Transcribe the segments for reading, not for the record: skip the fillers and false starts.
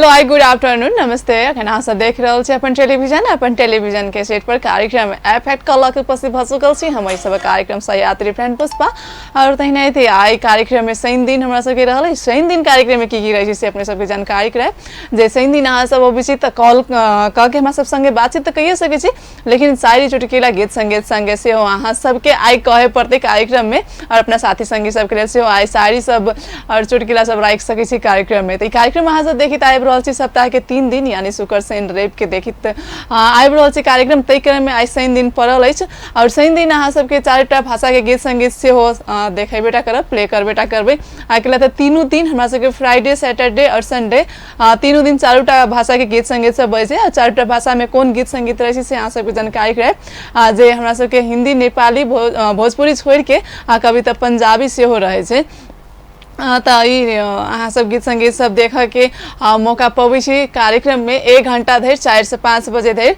Hello hi good afternoon नमस्ते। अखन अहाँ सब देख रहल छी अपन टेलीविजन, अपन टेलीविजन के सेट पर कार्यक्रम एफेक्ट कॉल के उपस्थित भऽ चुकल छी। हम एहि सब कार्यक्रम सहयात्री फ्रेंड पुष्पा और तहिना एते आइ कार्यक्रम में शनि दिन हमरा सबके रहल अछि। शनि दिन कार्यक्रम में की की रहै छै से अपने सबके जानकारी करायब। जे शनि दिन अहाँ सब अबै छी तऽ कॉल कऽ के हमरा सब संगे बातचीत तऽ कहिए सकै छी, लेकिन शायरी चुटकीला गीत संगीत संगे सेहो अहाँ सबके आइ कहे पड़तै कार्यक्रम में और अपना साथी संगी सबके लेल सेहो आइ शायरी सब और चुटकीला सब राखि सकै छी कार्यक्रम में। तऽ ई कार्यक्रम अहाँ सब देखित आबि रहल छी सप्ताह के 3 दिन यानी शुक्र शनि रवि के देखित आबि रहल छी कार्यक्रम। ताहि क्रम में आइ शनि दिन पड़ल अछि और शनि दिन अहाँ सबके 4टा भाषा के गीत संगीत सेहो देखेबेटा करब, प्ले करबेटा करबै। आइ काल्हि तऽ तीनू दिन हमरा सबके फ्राइडे सैटरडे और संडे तीनू दिन 4टा भाषा के गीत संगीत सब बजै छै। आ 4टा भाषा में कोन गीत संगीत रहै छै से अहाँ सबके जानकारी करायब। जे हमरा सबके हिंदी नेपाली भोजपुरी छोड़ि के कभी तऽ पंजाबी सेहो रहै छै। तऽ ई अहाँ सब गीत संगीत सब देखऽ के मौका पबै छी कार्यक्रम में 1 घंटा धरि 4 से 5 बजे धरि।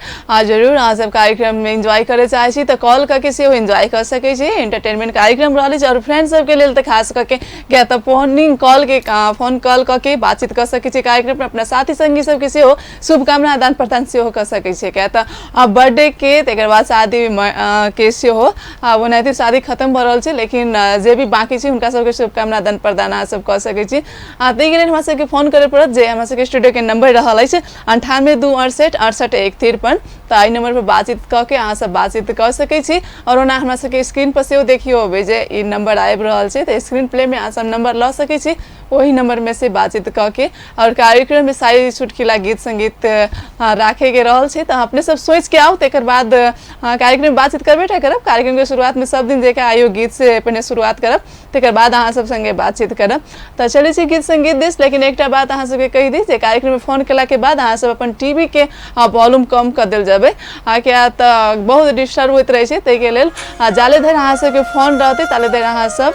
जरूर अहाँ सब कार्यक्रम में एंजॉय करे चाहै छी तऽ कॉल कऽ के सेहो एंजॉय कऽ सकै छी। एंटरटेनमेंट कार्यक्रम रहल अछि और फ्रेंड सबके लेल तऽ खास कऽ के किया तऽ फोनिंग कॉल के फोन कॉल कऽ के बातचीत कऽ सकै छी कार्यक्रम में। अपना साथी संगी सबके सेहो शुभकामना आदान प्रदान सेहो कऽ सकै छी। किया तऽ बर्थडे के तकर बाद शादी के सेहो ओनाहिते शादी खत्म भऽ रहल छै, लेकिन जे भी बाँकी छै हुनका सबके शुभकामना आदान प्रदान अहाँ सब कऽ सकै छी। ताहिके लेल हमरा सबके फोन करय पड़त। जे हमरा सबके स्टूडियो के नंबर रहल अछि 98 2 68 68 1 53। तऽ एहि नंबर पर बातचीत कऽ के अहाँ सब बातचीत कऽ सकै छी। और ओना हमरा सबके स्क्रीन पर सेहो देखियौ अबै जे ई नंबर आबि रहल छै, तऽ स्क्रीन प्ले में अहाँ सब नंबर लऽ सकै छी, ओहि नंबर में से बातचीत कऽ के और कार्यक्रम में सारी चुटकिला गीत संगीत राखे के रहल छै। तऽ अपने सब सोचि के आउ, तकर बाद कार्यक्रम में बातचीत करबे टा करब। कार्यक्रम के शुरुआत में सब दिन जेका आइयो गीत से पहिने शुरुआत करब, तकर बाद अहाँ सब संगे बातचीत करब। तऽ चलै छी गीत संगीत दिस, लेकिन एकटा बात अहाँ सबके कहि दी जे कार्यक्रम में फोन केला के बाद अहाँ सब अपन टीवी के वॉल्यूम कम कऽ देल जेबै, किया तऽ बहुत डिस्टर्ब होइत रहै छै। ताहिके लेल जाले धरि अहाँ सबके फोन रहतै ताले धरि अहाँ सब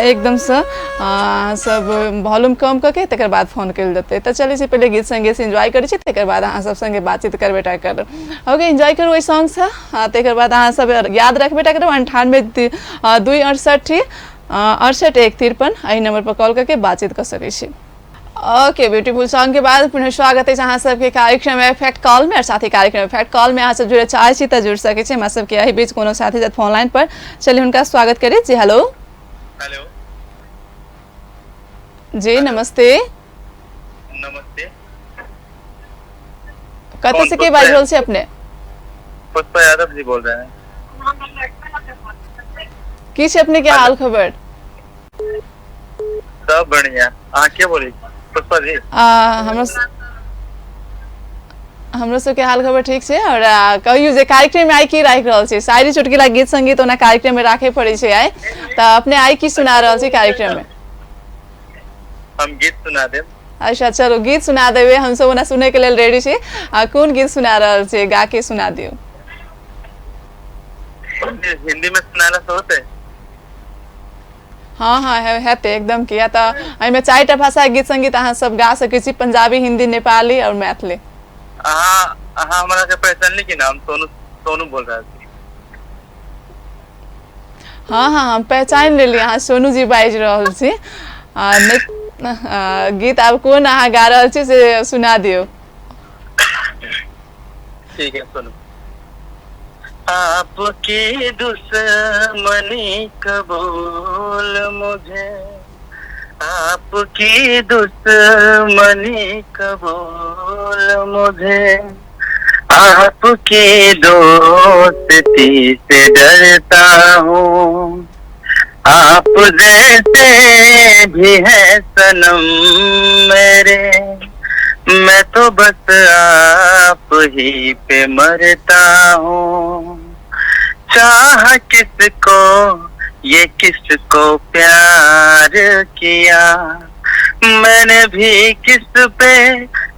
एकदमसँ अहाँ सब वॉल्यूम कम कऽ के तकर बाद फोन कयल जेतै। तऽ चलै छी पहिले गीत संगीत से एंजॉय करै छी, तकर बाद अहाँ सब संगे बातचीत करबे टा करब। ओके, एंजॉय करू एहि सॉन्गसँ। तकर बाद अहाँ सब याद रखबे टा करब 98 2 68 68 1 53 एहि नंबर पर कॉल करके बातचीत कर सकै छी। ओके, ब्यूटीफुल सॉन्ग के बाद पुनः स्वागत है अहाँ सबके कार्यक्रम एफेक्ट कॉल में। और साथ ही कार्यक्रम एफेक्ट कॉल में अहाँ सब जुड़े चाहे छी तऽ जुड़ सकै छी। हमरा सबके एहि बीच कोनो साथी जब फोन लाइन पर, चलिए हुनका स्वागत करी। जी हेलो। हेलो जी नमस्ते। नमस्ते। कतऽ से के बाजि रहल छी अपने? पुष्पा यादव जी बोल रहे हैं। की छै अपने के हाल खबर? सब बढ़िया। अहाँ के बोली? पुष्पा जी। हमरो सबके हाल खबर ठीक छै। और कहियौ जे कार्यक्रम में आइ की राखि रहल छी? शायरी चुटकिला गीत संगीत ओना कार्यक्रम में राखे पड़ै छै आइ, तऽ अपने आइ की सुना रहल छी कार्यक्रम में? हम गीत सुना देब। अच्छा चलो गीत सुना देबै, हम सब ओना सुनै के लेल रेडी छी। कोन गीत सुना रहल छी? गा के सुना दियौ। हिंदी में सुनाना से होतै? हाँ हाँ हेतै एकदम, किया तऽ एहिमे 4टा भाषा गीत संगीत अहाँ सब गा सकै छी, पंजाबी हिंदी नेपाली और मैथिली। अहाँ हमरा के पहचानली कि ना? हम सोनू सोनू बोल रहल छी। हाँ हाँ हम पहचान लेली, अहाँ सोनू जी बाजि रहल छी। गीत आब कोन अहाँ गा रहल छी से सुना दियौ। ठीक है सुनो। आपकी दुश्मनी कबूल मुझे, आपकी दुश्मनी कबूल मुझे, आपकी दोस्ती से डरता हूँ, आप जैसे भी है सनम मेरे, मैं तो बस आप ही पे मरता हूँ, चाह किसको ये किसको प्यार किया, मैंने भी किस पे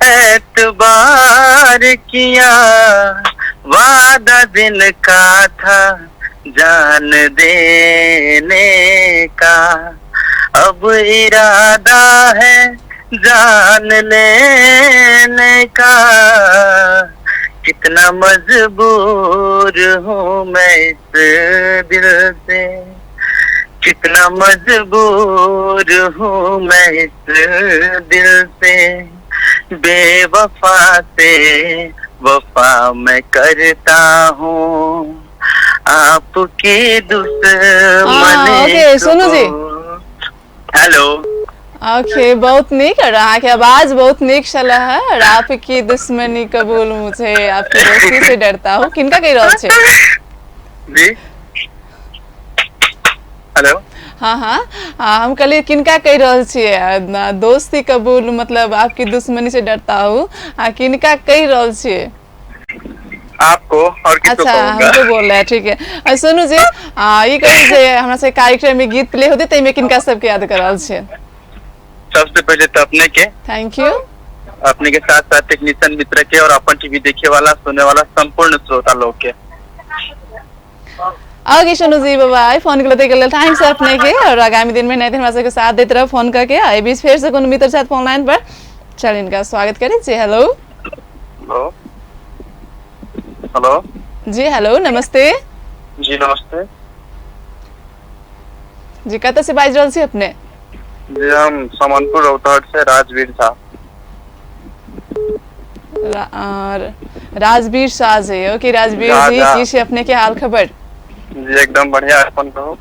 एतबार किया, वादा दिन का था जान देने का, अब इरादा है जान लेने का, कितना मजबूर हूँ मैं इस दिल से, कितना मजबूर हूँ मैं इस दिल से, बेवफा से वफा मैं करता हूँ, आपके दुश्मन। Okay, Sonu ji. Hello. Okay, बहुत नीक, और अहाँके आवाज बहुत नीक छल है। और आपकी दुश्मनी कबूल मुझे, आपकी दोस्ती से डरता हूँ, किनका कहि रहल छै? जी, हेलो। हाँ हाँ हाँ, हम कहलियै किनका कहि रहल छियै? दोस्ती कबूल, मतलब आपकी दुश्मनी से डरता हूँ, आ किनका कहि रहल छियै? आपको, और किसको अच्छा, कहूंगा? हमको बोल रहा है, ठीक है। और सुनू जी, ई कही जे हमरा से कार्यक्रम में गीत प्ले होते ताहिमे किनका सबके याद कर रहल छियै? सबसे पहले तो अपने के। Thank you. अपने के साथ साथ टेक्नीशियन मित्र के और अपन टीवी देखे वाला सुने वाला संपूर्ण श्रोता लोग के। ओके सोनू जी, बाय। फोन के के लेल thanks अपने के, और आगामी दिन में नहीं हमरा सबके साथ देते रहो फोन करके। एहि बीच फेर से कोनो मित्र साथ फोन लाइन पर, चल इनका स्वागत करी जी। हेलो। Hello, hello. जी हेलो, नमस्ते। जी नमस्ते। जी, कतऽ से बाजि रहल छी अपने? जी, हम समनपुर रौतहट से राजवीर झा। और राजवीर शाह जी, ओके राजवीर जी, की छै अपने के हाल खबर? जी एकदम बढ़िया, अपन कहू।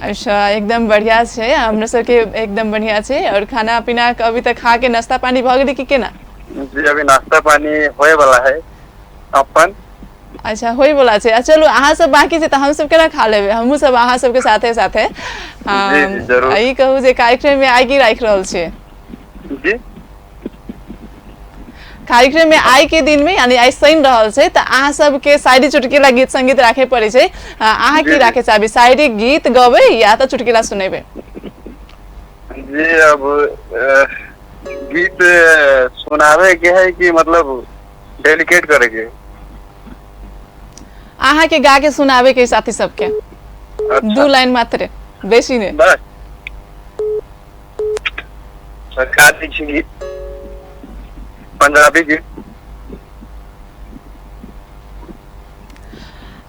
अच्छा, एकदम बढ़िया छै, हमरा सबके एकदम बढ़िया छै। और खाना पीना अभी तक खा के नाश्ता पानी भऽ गेलै कि केना? जी, अभी नाश्ता पानी होए वाला है अपन। अच्छा, होय वाला छै। आ चलू, अहाँ सब बाकी छै तऽ हमसब केना खा लेबै? हमहूँ सब अहाँ सबके साथे साथे। जी जी, जरूर। ई कहू जे कार्यक्रम में आइ की राखि रहल छियै? जी। कार्यक्रम में आइ के दिन में, यानी आइ शनि रहल छै, तऽ अहाँ सबके शायरी चुटकुला गीत संगीत राखे पड़ै छै। अहाँ की राखे चाहबै, शायरी गीत गबै या तऽ चुटकुला सुनेबै? जी, अब गीत सुनावे के है कि मतलब डेडिकेट करे के? अहाँ के गा के सुनावे के साथी सबके। अच्छा। दू लाइन मात्र, बेसी ने। बस सरकार दी छी गीत, पंजाबी गीत।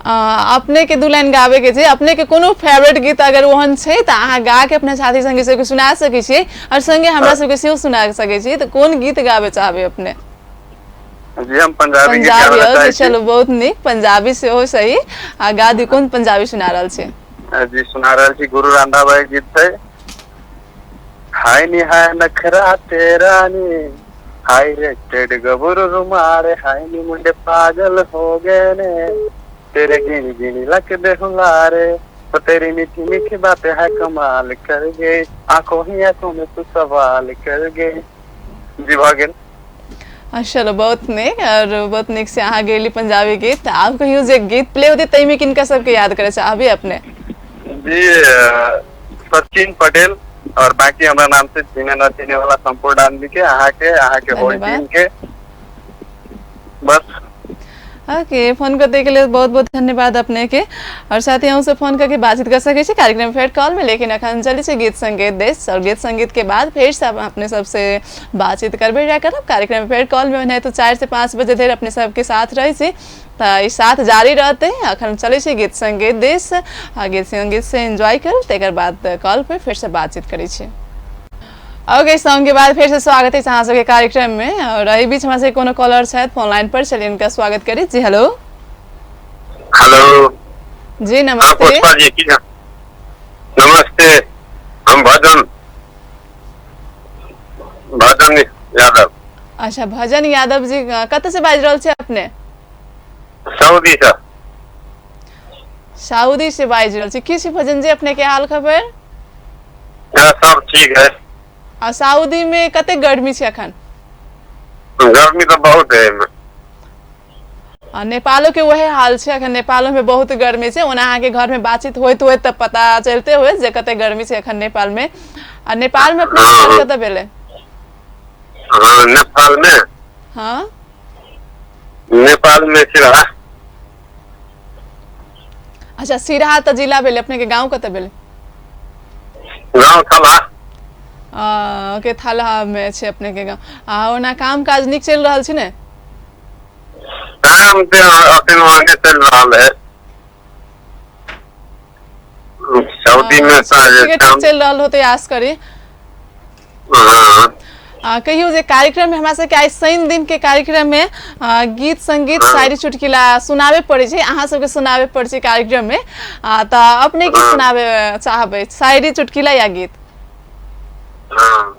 अपने के दू लाइन गावे के छै। अपने के कोनो फेवरेट गीत अगर ओहन छै तऽ अहाँ गा के अपना साथी संगी सबके सुना सकै छियै, और संगे हमरा सबके सेहो सुना सकै छियै। तऽ कोन गीत गावे चाहबै अपने? जी, हम पंजाबी गीत पंजाबी गाबै ओके चाहै छी। चलू, बहुत नीक, पंजाबी सेहो सही। आ गा दियौ, कोन पंजाबी सुना रहल छी? जी, सुना रहल छी, गुरु रंधावा के गीत छै, हाय नी हाय नखरा तेरा नी, हाय रेटेड गबरू रुमारे, हाय नी मुंडे पागल हो गए ने, तेरे गिनी गिनी लक दे हुलारे, तो तेरी मीठी मीठी बातें है कमाल कर गए, आंखों ही आंखों में तू सवाल कर गए। जी, भऽ गेल। चलो, बहुत नीक, और बहुत नीक से अहाँ गेली पंजाबी गीत। आब कहियो जे गीत प्ले होते ताहिमे किनका सबके याद करे चाहबै अपने? जी, सचिन पटेल और बाकी हमरा नाम से चिने न चिने वाला संपूर्ण आदमी के, अहाँ के, अहाँ के होल धन्यवाद। टीम के, बस। ओके, फोन करने के लिए बहुत बहुत धन्यवाद अपने के, और साथ ही हमसे फोन करके बातचीत कर सके छी कार्यक्रम फेर कॉल में। लेकिन अखन चली छै गीत संगीत देश, और गीत संगीत के बाद फिर सब अपने सबसे बातचीत करबे रह करब कार्यक्रम फेर कॉल में। नहीं तो 4 से 5 बजे धरि अपने सबके साथ रहे छी, तऽ ई साथ जारी रहते। अखन चलै छै गीत संगीत देश, आ गीत संगीत से एंजॉय करू, तकर बाद कॉल पर फिर से बातचीत करै छी। ओके, सॉन्ग के बाद फिर से स्वागत है अहाँ सबके कार्यक्रम में, और एहि बीच हमरा सबके कोनो कॉलर छथि फोन लाइन पर, चलिए इनका स्वागत करी। जी हेलो। हेलो। जी हाँ। नमस्ते। पुष्पा जी, की हाल? नमस्ते, हम भजन भजन यादव। अच्छा, भजन यादव जी, कतऽ से बाजि रहल छी अपने? सऊदी से। सऊदी से बाजि रहल छी। की छै भजन जी अपने के हाल खबर? यहाँ सब ठीक है। आ सऊदी में कते गर्मी छै अखन? गर्मी तो बहुत है एहिमे। आ नेपालो के वहे हाल छै, अखन नेपालो में बहुत गर्मी छै। ओना अहाँके घर में बातचीत होइत होइत तऽ पता चलते होइत जे कते गर्मी छै अखन नेपाल में। आ नेपाल में अपने के घर कतऽ भेलै? हाँ, नेपाल में। हाँ। नेपाल में सिरहा। अच्छा, सिरहा तऽ जिला भेलै, अपने के गाँव कतऽ भेलै? गाँव थलहा। ओके, थलहा में छै अपने के गाँव। आ ओना काम काज नीक चलि रहल छै ने? काम तऽ अखन ओहने चलि रहल है सऊदी में। ठीक तऽ ठीक काम चलि रहल होतै, आस करी। हाँ। कहियौ जे कार्यक्रम में हमरा सबके आइ शनि दिन के कार्यक्रम में गीत संगीत शायरी चुटकुला सुनाबे पड़ै छै, अहाँ सबके सुनाबे पड़ै छै कार्यक्रम में, तऽ अपने की सुनाबे चाहबै, शायरी चुटकुला या गीत? हाँ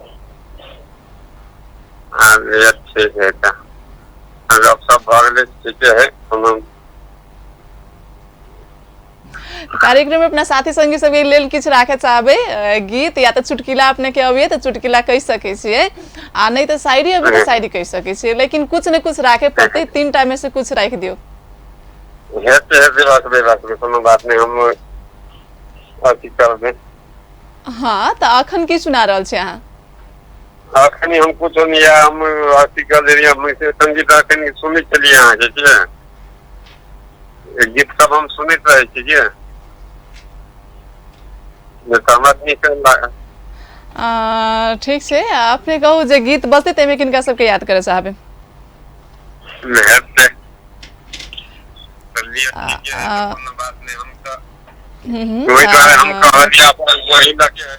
हाँ, भैया ठीक है, तऽ गपशप भऽ गेलै, ठीके है। हम कार्यक्रम में अपना साथी संगी सबके लेल किछु राखे चाहबै, गीत या तऽ चुटकुला? अपने के अबियै तऽ चुटकुला कहि सकै छियै, आ नहि तऽ शायरी अबै तऽ शायरी कहि सकै छियै, लेकिन कुछ ने कुछ राखे पड़तै, तीन टा में से कुछ राखि दियौ। हेतै हेतै, रखबै रखबै, कोनो बात नहि, हम अथी करबै। हाँ, तऽ अखन की सुना रहल छी अहाँ? अखन हम कुछो नहि, हम अथी कर देलियै, हम संगीत अखन सुनै छलियै अहाँके, की गीत सब हम सुनैत रहै छी, की नहि तऽ हमरा नीक लागल। ठीक छै, अपने कहू जे गीत बजतै ताहिमे किनका सबके याद करय चाहबै? हेतै, चलिए, ठीके है, तऽ कोनो बात नहि, हम तऽ ओहि दुआरे हम कहलियै अपन वही लगे।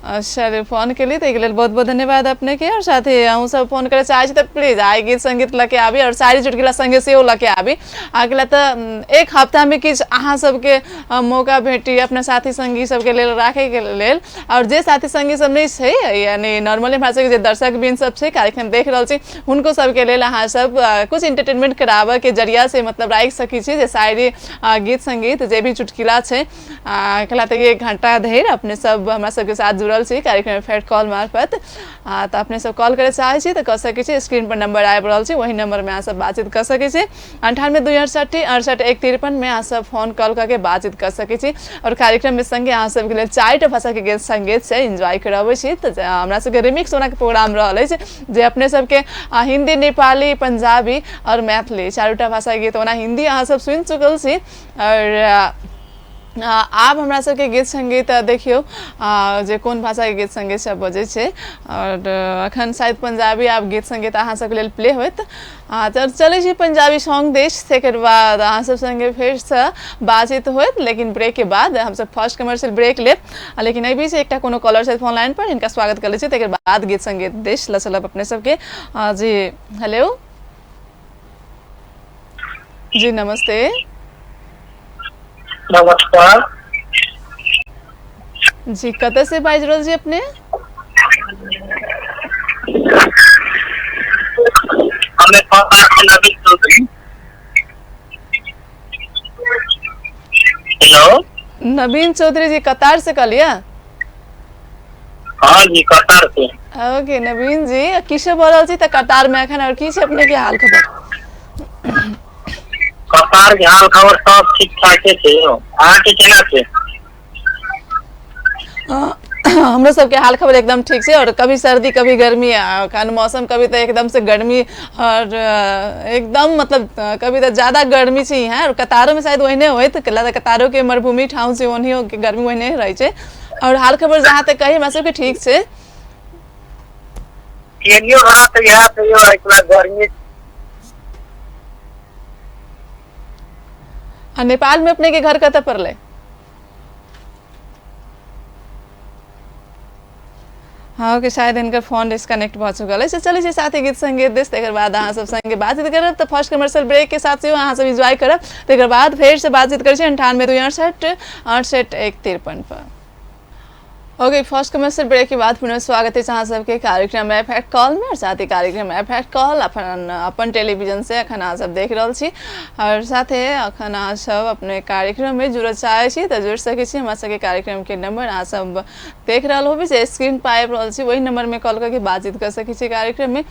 अच्छा, फोन के लिए ताहिके लेल बहुत बहुत धन्यवाद अपने के, और साथ ही अहूँ सब फोन करे चाहै छी तऽ प्लीज I गीत संगीत लऽ के आबी और शायरी चुटकुला संगे सेहो लऽ के आबी। अगिला तऽ एक हफ्ता में किछु अहाँ सबके मौका भेटी अपना साथी संगी सबके लेल राखे के लेल, और जे साथी संगी सब नहि छै, यानी नॉर्मली हमरा सबके जे दर्शक बिन सब छै, कार्यक्रम देख रहल छी, हुनको सबके लेल अहाँ सब कुछ एंटरटेनमेंट कराबऽ के जरिया से मतलब राखि सकै छी जे शायरी, गीत संगीत, जे भी चुटकुला छै। कला तऽ एक घंटा धरि अपने सब हमरा सबके साथ जुड़ल छी कार्यक्रम फेर कॉल मार्फत, तऽ अपने सब कॉल करे चाहै छी तऽ कऽ सकै छी। स्क्रीन पर नंबर आबि रहल छै, वही नंबर में अहाँ सब बातचीत कऽ सकै छी। 98 268 68 1 53 में अहाँ सब फोन कॉल करके बातचीत कऽ सकै छी, और कार्यक्रम में संगे अहाँ सबके लेल चारि टा भाषा के गीत संगीत से एंजॉय कराबै छी। तऽ हमरा सबके रिमिक्स ओना के प्रोग्राम रहल अछि जे अपने सबके हिंदी, नेपाली, पंजाबी और मैथिली चारू टा भाषा के गीत, ओना हिंदी अहाँ सब सुनि चुकल छी। और आब हमरा सबके गीत संगीत देखियौ जे कोन भाषाके गीत संगीत सब बजै छै, और अखन शायद पंजाबी आब गीत संगीत अहाँ सबके लेल प्ले होयत। तऽ चलै छी पंजाबी सॉन्ग देश, तकर बाद अहाँ सब संगे फेरसँ बातचीत होयत, लेकिन ब्रेक के बाद। हमसब फर्स्ट कमर्शियल ब्रेक लेब, लेकिन एहि बीच एकटा कोनो कॉलर छथि फोन लाइन पर, हिनका स्वागत कर लै छी, तकर बाद गीत संगीत देश लऽ चलब अपने सबके। जी हेलो जी, नमस्ते। नमस्कार जी, कतऽ से बाजि रहल छी अपने? हम नवीन चौधरी। हेलो। नवीन चौधरी जी, कतार से कहलियै? हाँ जी, कतार से। ओके नवीन जी, की सब भऽ रहल छै तऽ कतार में एखन, और की छै अपने के हाल खबर? कतार के हाल खबर सब ठीक ठाके छै यौ, अहाँके केना छै? हमरो सबके हाल खबर एकदम ठीक छै, और कभी सर्दी कभी गर्मी, एखन मौसम कभी तऽ एकदम से गर्मी और एकदम मतलब कभी तऽ ज्यादा गर्मी छै यहाँ, और कतारो में शायद ओहने होइत, कतारो के मरुभूमि ठाउँ छै, ओनहियो के गर्मी ओहने रहै छै। और हाल खबर जहाँ तक कही हमरा सबके ठीक छै। केनियो भाड़ा तऽ इएह छै यौ, इतना गर्मी। आ नेपाल में अपने के घर कतऽ पड़लै? हाँ ओके, शायद हिनकर फोन डिस्कनेक्ट भऽ चुकल अछि। चलै छी साथी गीत संगीत दिस, तकर बाद अहाँ सब संगे बातचीत करब। तऽ फर्स्ट कमर्शियल ब्रेक के साथ सेहो अहाँ सब एंजॉय करब, तकर बाद फेर से बातचीत करै छी 98 2 68 68 1 53 पर। ओके, फर्स्ट कमर्शियल ब्रेक के बाद पुनः स्वागत है अहाँ सबके कार्यक्रम एफेक्ट कॉल में, और साथ ही कार्यक्रम एफेक्ट कॉल अपन अपन टेलीविजन से अखन अहाँ सब देख रहल छी, और साथे अखन अहाँ सब अपने कार्यक्रम में जुड़ऽ चाहै छी तऽ जुड़ि सकै छी। हमरा सबके कार्यक्रम के नंबर अहाँ सब देख रहल होबै जे स्क्रीन पर आबि रहल छी, वही नंबर में कॉल करके बातचीत कर सकै छी कार्यक्रम में।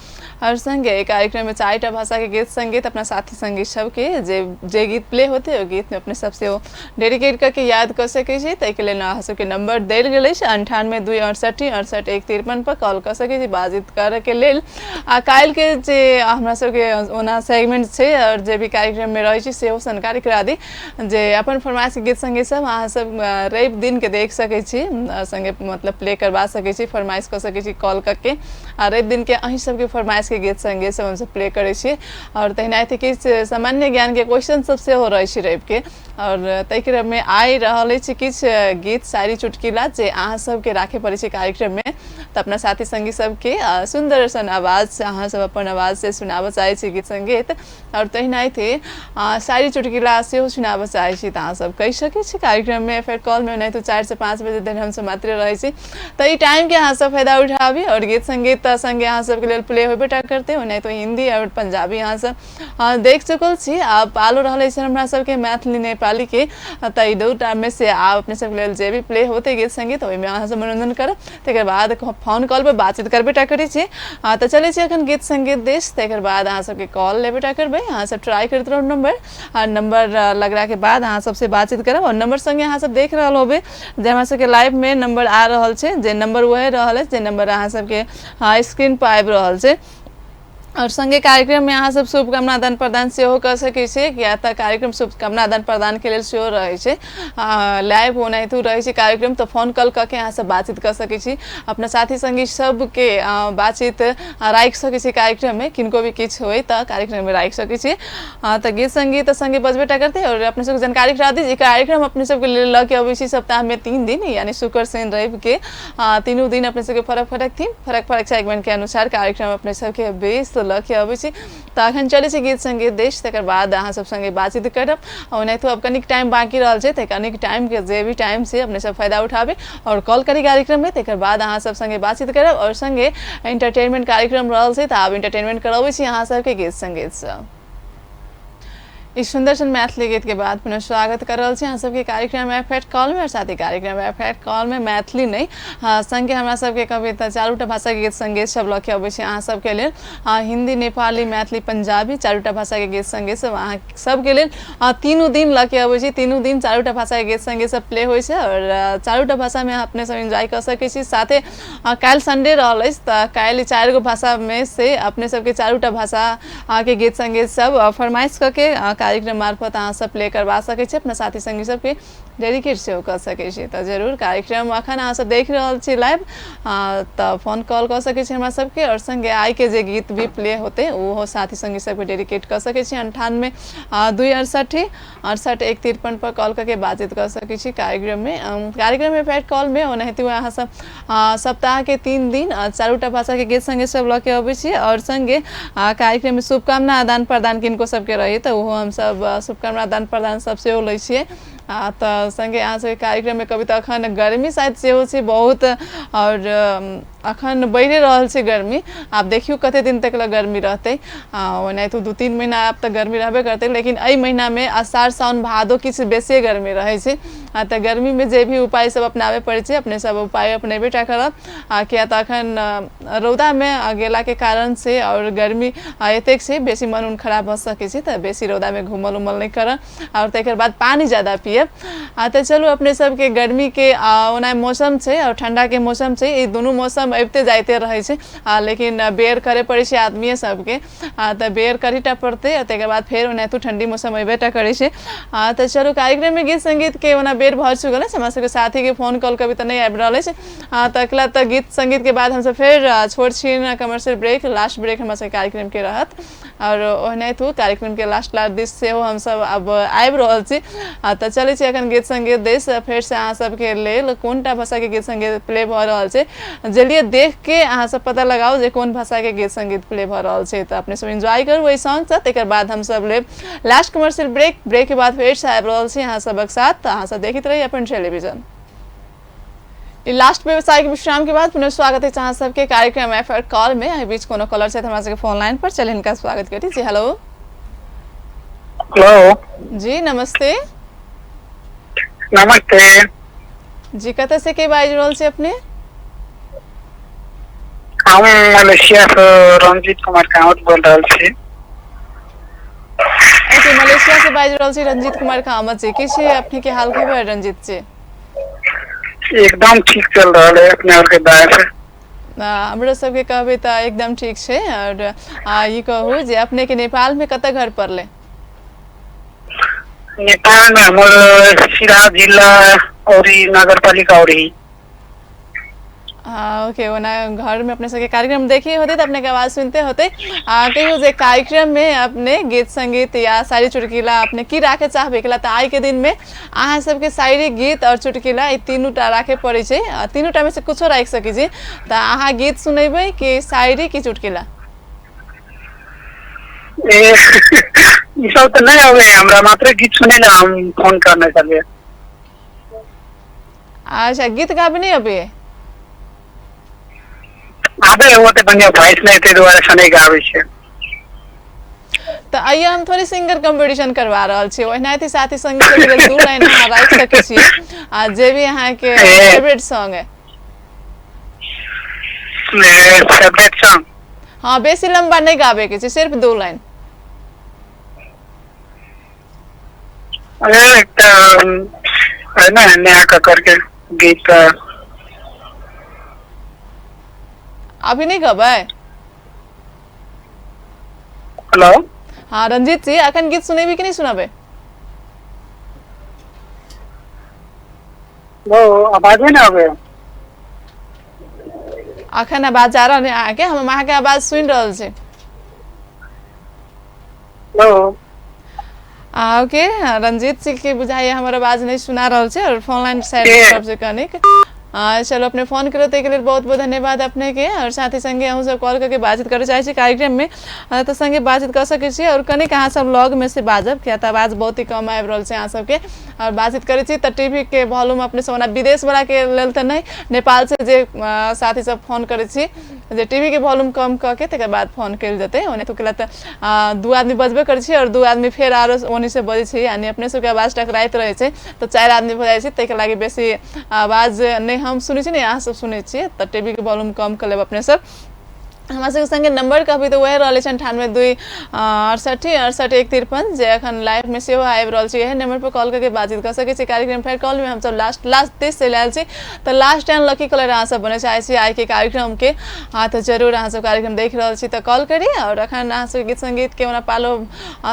और संगे कार्यक्रम में चारि टा भाषा के गीत संगीत अपना साथी संगी सबके जे जे गीत प्ले होते ओहि गीत में अपने सबसे ओ डेडिकेट करके याद कर सकै छी। ताहिके लेल अहाँ सबके नंबर देल गेल अछि, 98 2 68 68 1 53 पर कॉल कऽ सकै छी बातचीत करऽके लेल। आ काल्हिके जे हमरा सबके ओना सेगमेंट छै और जे भी कार्यक्रम में रहै छी सेहो जानकारी करा दी जे अपन फरमाइश के गीत संगीत सब अहाँ सब रवि दिन के देख सकै छी, संगे मतलब प्ले करवा सकै छी, फरमाइश कऽ सकै छी कॉल करके, आ रवि दिन के अहीं सबके फरमाइश के गीत संगीत सब हमसब प्ले करै छी। और तहिना किछु सामान्य ज्ञान के क्वेश्चन सब सेहो रहै छै रवि के, और ताहि क्रम में आइ रहल अछि किछु गीत शायरी चुटकुला जे अहाँ सबके राखे पड़ै छै कार्यक्रम में। तऽ अपना साथी संगी सबके सुन्दर सन आवाज से अहाँ सब अपन आवाज से सुनाबऽ चाहै छी गीत संगीत और तहिनाहिते शायरी चुटकुला सेहो सुनाबऽ चाहै छी तऽ अहाँ सब कहि सकै छी कार्यक्रममे फेर कॉलमे। ओनाहितो 4 से 5 बजे धरि हमसब मात्रे रहै छी, तऽ ई टाइमके अहाँ सब फायदा उठाबी और गीत संगीत संगे अहाँ सबके लेल प्ले होबे टा करतै। ओनाहितो हिंदी और पंजाबी अहाँ सब देख चुकल छी, आब पालो रहल अछि हमरा सबके मैथिली नेपाली के, तऽ ई दूटा में से आब अपने सबके लेल जे भी प्ले होतै गीत संगीत ओहिमे अहाँ सब मनोरंजन करब, तकर बाद फोन कॉल पर बातचीत करबे टा करै छी। तऽ चलै छी अखन गीत संगीत दिस, तकर बाद अहाँ सबके कॉल लेबे टा करबै। अहाँ सब ट्राई करैत रहू नंबर, आ नंबर लगला के बाद अहाँ सबसे बातचीत करब। और नंबर संगे अहाँ सब देख रहल होबै जे हमरा सबके लाइव में नंबर आ रहल छै, जे नंबर वएह रहल अछि जे नंबर अहाँ सबके स्क्रीन पर आबि रहल छै। और संगे कार्यक्रम में अहाँ सब शुभकामना आदान प्रदान सेहो कऽ सकै छी, किया तऽ कार्यक्रम शुभकामना आदान प्रदान के लेल सेहो रहै छै। लाइव ओनाहितो रहै छै कार्यक्रम, तऽ फोन कॉल कऽ के अहाँ सब बातचीत कऽ सकै छी, अपना साथी संगी सबके बातचीत राखि सकै छी कार्यक्रम में, किनको भी किछु होय तऽ कार्यक्रम में राखि सकै छी। तऽ गीत संगीत संगे बजबे टा करतै। और अपने सबके जानकारी करा दी जे कार्यक्रम अपने सबके लेल लऽ के अबै छी सप्ताह में 3 दिन, यानी शुक्र शनि रवि के तीनू दिन अपने सबके फरक फरक थीम फरक फरक सेगमेंट के अनुसार कार्यक्रम अपने सबके बेस लऽ के अबै छी। तऽ अखन चलै छी गीत संगीत देश, तकर बाद अहाँ सब संगे बातचीत करब। ओनाहितो आब कनिक टाइम बाकी रहल छै, तऽ कनिक टाइम के जे भी टाइम से अपने सब फायदा उठाबी और कॉल करी कार्यक्रम में, तकर बाद अहाँ सब संगे बातचीत करब। और संगे एंटरटेनमेंट कार्यक्रम रहल छै, तऽ आब एंटरटेनमेंट करबै छी अहाँ सबके गीत संगीत से। इस सुंदर सन मैथिली गीत के बाद पुनः स्वागत कर रहल छी अहाँ सबके कार्यक्रम एफएट कॉल में। और साथ ही कार्यक्रम एफएट कॉल में मैथिली नहीं संगे हमरा सबके कविता चारूटा भाषा के गीत संगीत सब लऽ के अबै छी अहाँ सबके लेल। हिंदी नेपाली मैथिली पंजाबी चारूटा भाषा के गीत संगीत सब अहाँ सबके लेल तीनू दिन लऽ के अबै छी। तीनू दिन चारूटा भाषा के गीत संगीत सब प्ले होइ छै और चारूटा भाषा में अपने सब एंजॉय कऽ सकै छी। साथे काल्हि संडे रहल अछि, तऽ काल्हि 4 गो भाषा में से अपने सबके चारूटा भाषा के गीत संगीत सब फरमाइश कऽ के कार्यक्रम मार्फत अहाँ सब प्ले करवा सकै छी, अपना साथी संगी सबके डेडिकेट सेहो कऽ सकै छी। तऽ जरूर कार्यक्रम अखन अहाँ सब देख रहल छी लाइव, तऽ फोन कॉल कऽ सकै छी हमरा सबके। और संगे आइ के जे गीत भी प्ले होतै ओहो साथी संगी सबके डेडिकेट कऽ सकै छी। 98 2 68 68 1 53 पर कॉल करके बातचीत कऽ सकै छी कार्यक्रम में। कार्यक्रम में फैट कॉल में ओनाहिते अहाँ सब सप्ताह के 3 दिन चारूटा भाषा के गीत संगे सब लऽ के अबै छी। और संगे कार्यक्रम में शुभकामना आदान प्रदान किनको सबके रही तऽ ओहो हमसब शुभकामना आदान प्रदान सब सेहो लै छियै। तऽ संगे अहाँ सबके कार्यक्रम में कविता अखन गर्मी शायद सेहो छै बहुत और अखन बढ़ि रहल छै गर्मी, आब देखियौ कते दिन तक गर्मी रहतै। ओनाहितो 2-3 महीना आब तऽ गर्मी रहबे करतै, लेकिन एहि महीना में आषाढ़ सावन भादो किछु बेसिए गर्मी रहै छै। तऽ गर्मी में जे भी उपाय सब अपनाबे पड़ै छै अपने सब उपाय अपनेबे टा करब, किया तऽ अखन रौदा में गेला के कारण से और गर्मी एतेक छै बेसी मन उन खराब भऽ सकै छै, तऽ बेसी रौदा में घूमल उमल नहि करब और तकर बाद पानी ज्यादा पियब। तऽ चलू अपने सबके गर्मी के ओना मौसम छै और ठंडा के मौसम छै, ई दुनू मौसम अबिते जाइते रहै छै, लेकिन बेर करे पड़ै छै आदमीए सबके, तऽ बेर करीटा पड़तै आ तकर बाद फेर ओनाहितो ठंडी मौसम अयबे टा करै छै। तऽ चलू कार्यक्रम में गीत संगीत के ओना बेर भऽ चुकल अछि, हमरा सबके साथी के फोन कॉल कभी तऽ नहि आबि रहल अछि। तऽ अगला तऽ गीत संगीत के बाद हमसब फेर छोट छिन कमर्शियल ब्रेक, लास्ट ब्रेक हमरा सबके कार्यक्रम के रहत। और ओनाहितो कार्यक्रम के लास्ट लास्ट दिस सेहो हमसब आब आबि रहल छी। तऽ चलै छी अखन गीत संगीत दिस, फेर से अहाँ सबके लेल कोनटा भाषा के गीत संगीत प्ले भऽ रहल छै जलिए देख के अहाँ सब पता लगाउ जे कोन भाषा के गीत संगीत प्ले भऽ रहल छै। तऽ अपने सब एंजॉय करू एहि सॉन्ग से, तकर बाद हमसब लेब लास्ट कमर्शियल ब्रेक, ब्रेक के बाद फेर से आबि रहल छी अहाँ सबक साथ। तऽ अहाँ सब देखैत रही अपन टेलीविजन। लास्ट व्यवसायिक विश्राम के बाद पुनः स्वागत है अहाँ सबके कार्यक्रम एफ आर कॉल में। एहि बीच कोनो कॉलर छथि हमरा सबके फोन लाइन पर, चल हिनका स्वागत करी जी। हेलो हेलो जी नमस्ते। नमस्ते जी, कतऽ से के बाजि रहल छी अपने? हम मलेशिया से रंजीत कुमार कामत बोल रहल छी। ओके, मलेशिया से बाजि रहल छी रंजीत कुमार कामत जी। की छै अपने के हाल खबर रंजीत जी? एकदम ठीक चल रहल है अपने और के दया से। हमरो सबके कहबै तऽ एकदम ठीक छै। और ई कहू जे अपने के नेपाल में कतऽ घर पड़लै? नेपाल में हमर सिराहा जिला औरी नगरपालिका औरी। ओके, ओना घरमे अपने सबके कार्यक्रम देखी होते तऽ अपने के आवाज सुनते होते। कहियो जे कार्यक्रम में अपने गीत संगीत या शायरी चुटकुला अपने की राखे चाहबै? एकला तऽ आइ के दिन में अहाँ सबके शायरी, गीत और चुटकुला ई तीनू टा राखे पड़ै छै। तीनू टा में से कुछो राखि सकै छी, तऽ अहाँ गीत सुनेबै कि शायरी कि चुटकुला? ए ई सब तऽ नहि आबै हमरा, मात्र गीत सुनै लए हम फोन करने छलियै। अच्छा, गीत गाबे नहि अबैए? आबै ओ तऽ बढ़िया वॉइस नहि, ताहि दुआरे से नहि गाबै छै। तऽ आइए हम थोड़े सिंगर कंपटीशन करवा रहल छी। ओनाहिते साथी संगी सबके लेल दू लाइन अहाँ राखि सकै छी, आ जे भी अहाँके फेवरेट सॉन्ग है। Favourite song? हाँ, बेसी लंबा नहि गाबे के छै, सिर्फ दू लाइन। अरे एकटा है ने नेहा कक्कड़ के गीत। अभी नहि गबै? हेलो। हाँ रंजीत जी, अखन गीत सुनेबै कि नहि सुनाबै? हेलो, आवाज नहि आबै? अखन आवाज जा रहल है अहाँके, हम अहाँके आवाज सुनि रहल छी। हेलो। ओके, रंजीत सिंह के बुझाइए हमर आवाज नहीं सुना रहल छै और फोन लाइन साइड सबसे कनिक। चलो, अपने फोन करो ताहिके लेल बहुत बहुत धन्यवाद अपने के। और साथ ही संगे अहूँ सब कॉल करके बातचीत करे चाहै छी कार्यक्रम में, तऽ संगे बातचीत कऽ सकै छी। और कनिक अहाँ सब लग में से बाजब, किया तऽ आवाज बहुत ही कम आबि रहल छै अहाँ सबके। और बातचीत करै छी तऽ टीवी के वॉल्यूम अपने सब, ओना विदेश वाला के लेल तऽ नहि, नेपाल से जे साथी सब फोन करै छी, जे टीवी के वॉल्यूम कम कऽ के तकर बाद फोन कयल जेतै। ओना तो केला तऽ दू आदमी बजबे करै छी और दू आदमी फेर आरो ओनी से बजै छी, यानी अपने सबके आवाज टकराइत रहै छै, तऽ चारि आदमी भऽ जाइ छै। ताहिके लागि बेसी आवाज नहि हम सुनै छी, नहि अहाँ सब सुनै छियै, तऽ टीवी के वॉल्यूम कम कऽ लेब अपने सब। हमरा सबके संगे नंबर कहबी तऽ वएह रहल अछि 9826868153, जे अखन लाइव में सेहो आबि रहल छै। इएह नंबर पर कॉल करके बातचीत कऽ सकै छी। कार्यक्रम फेर कॉल में हमसब लास्ट लास्ट दिस चलि आयल छी, तऽ लास्ट एंड लकी कॉलर अहाँ सब बनय चाहै छी आइके कार्यक्रम के। हाँ, तऽ जरूर अहाँ सब कार्यक्रम देख रहल छी तऽ कॉल करी। और अखन अहाँ सबके गीत संगीत के ओना पालो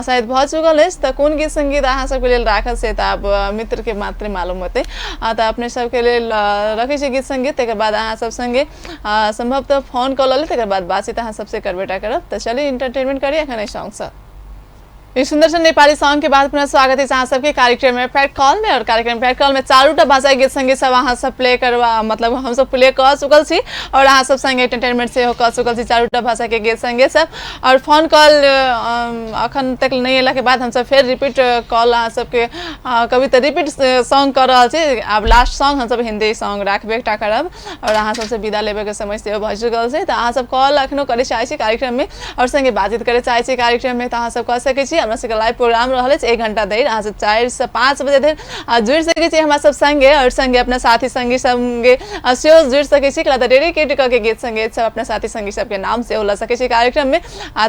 शायद भऽ चुकल अछि, तऽ कोन गीत संगीत अहाँ सबके लेल राखल से तऽ आब मित्र के मात्रे मालूम होतै। तऽ अपने सबके लेल रखै छी गीत संगीत, तकर बाद अहाँ सब संगे संभवतः फोन कॉल लेली, तकर बाद बातचीत अहाँ सबसे करबेटा करब। तऽ चलिए इंटरटेनमेंट करी अखन एहि सॉन्ग से। ई सुंदर सन नेपाली सॉन्ग के बाद पुनः स्वागत है अहाँ सबके कार्यक्रम में फैक्ट कॉल में। और कार्यक्रम फैक्ट कॉल में चारू टा भाषा गीत संगीत सब अहाँ सब प्ले करवा, मतलब हम सब प्ले कऽ चुकल छी और अहाँ सब संगे एंटरटेनमेंट सेहो कऽ चुकल छी चारू टा भाषा के गीत संगीत सब। और फोन कॉल अखन तक नहि अयला के बाद हम सब फेर रिपीट कॉल अहाँ सबके कभी तऽ रिपीट सॉन्ग कऽ रहल छी। आब लास्ट सॉन्ग हम सब हिंदी सॉन्ग राखबे टा करब और अहाँ सबसे विदा लेबे के समय सेहो भऽ चुकल छै। तऽ अहाँ सब कॉल अखनो करे चाहै छी कार्यक्रम में और संगे बातचीत करे चाहै छी कार्यक्रम में, तऽ अहाँ सब कऽ सकै छी। हमरा सबके लाइव प्रोग्राम रहल अछि 1 घंटा धरि, अहाँ सब 4 से 5 बजे धरि जुड़ि सकै छी हमरा सब संगे और संगे अपना साथी संगी संगे सेहो जुड़ि सकै छी। तऽ डेडिकेट कऽ के गीत संगीत सब अपना साथी संगी सबके नाम सेहो लऽ सकै छी कार्यक्रम में।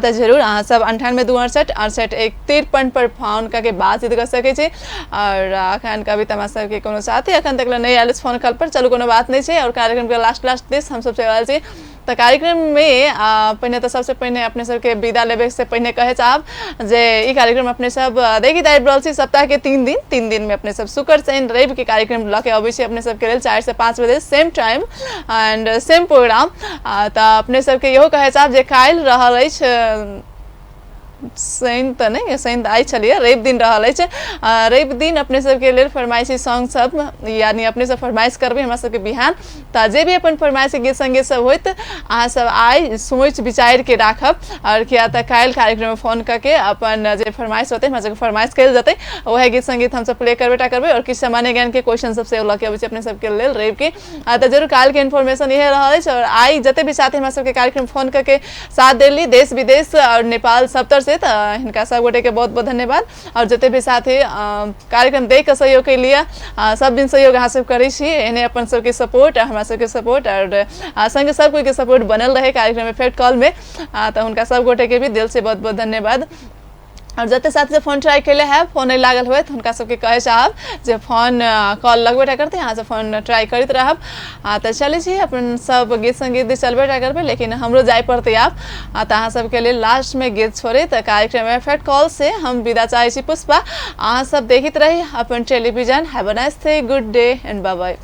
तऽ जरूर अहाँ सब 9826868153 पर फोन कऽ के बातचीत कऽ सकै छी। और अखन कभी तऽ हमरा सबके कोनो साथी अखन तक नहि आयल फोन कॉल पर, चलू कोनो बात नहि छै। और कार्यक्रम के लास्ट लास्ट दिस हम सब चलि रहल छी। तऽ कार्यक्रम में पहिने तऽ सबसे पहिने अपने सबके विदा लेबे से पहिने कहे चाहब जे ई कार्यक्रम अपने सब देखैत आबि रहल छी सप्ताह के 3 दिन, 3 दिन में अपने सब शुक्र शनि रवि के कार्यक्रम लऽ के अबै छी अपने सबके लेल 4 से 5 बजे same time and same program. तऽ अपने सबके इहो कहे चाहब जे काल्हि रहल अछि शनि तऽ नहि, शनि तऽ आइ छलियै, रवि दिन रहल अछि। रवि दिन अपने सबके लेल फरमाइशी सॉन्ग सब, यानी अपने सब फरमाइश करबै हमरा सबके बिहान, तऽ जे भी अपन फरमाइश गीत संगीत सब होइत अहाँ सब आइ सोचि विचारि के राखब। और किया तऽ काल्हि कार्यक्रम में फोन कऽ के अपन जे फरमाइश होतै हमरा सबके फरमाइश कयल जेतै, वएह गीत संगीत हमसब प्ले करबे टा करबै। और किछु सामान्य ज्ञान के क्वेश्चन सब सेहो लऽ के अबै छी अपने सबके लेल रवि के। तऽ जरूर काल्हि के इन्फॉर्मेशन इएह रहल अछि। और आइ जते भी साथी हमरा सबके कार्यक्रम फोन कऽ के साथ देली देश विदेश और नेपाल सबतर से, तऽ हिनका सब गोटे के बहुत बहुत धन्यवाद। और जते भी साथी कार्यक्रम देख के सहयोग के लिए सब दिन सहयोग अहाँ सब करै छी, एहने अपन सबके सपोर्ट हमरा सबके सपोर्ट और संगे सब कोई के सपोर्ट बनल रहे कार्यक्रम इफेक्ट कॉल में, तऽ हुनका सब गोटे के भी दिल से बहुत बहुत धन्यवाद। और जते साथी से फोन ट्राई केले है फोन नहीं लागल हुए, हुनका सबके कहे चाहब जे फोन कॉल लगबे टा करते, अहाँ सब फोन ट्राई करैत रहब। तऽ चलै छी अपन सब गीत संगीत दिस चलबे टा करबै, लेकिन हमरो जाय पड़तै आब। तऽ अहाँ सबके लेल लास्ट में गीत छोड़े तऽ कार्यक्रम एफेक्ट कॉल से हम विदा चाहै छी पुष्पा। अहाँ सब देखैत रही अपन television. Have a nice day, good day and bye bye.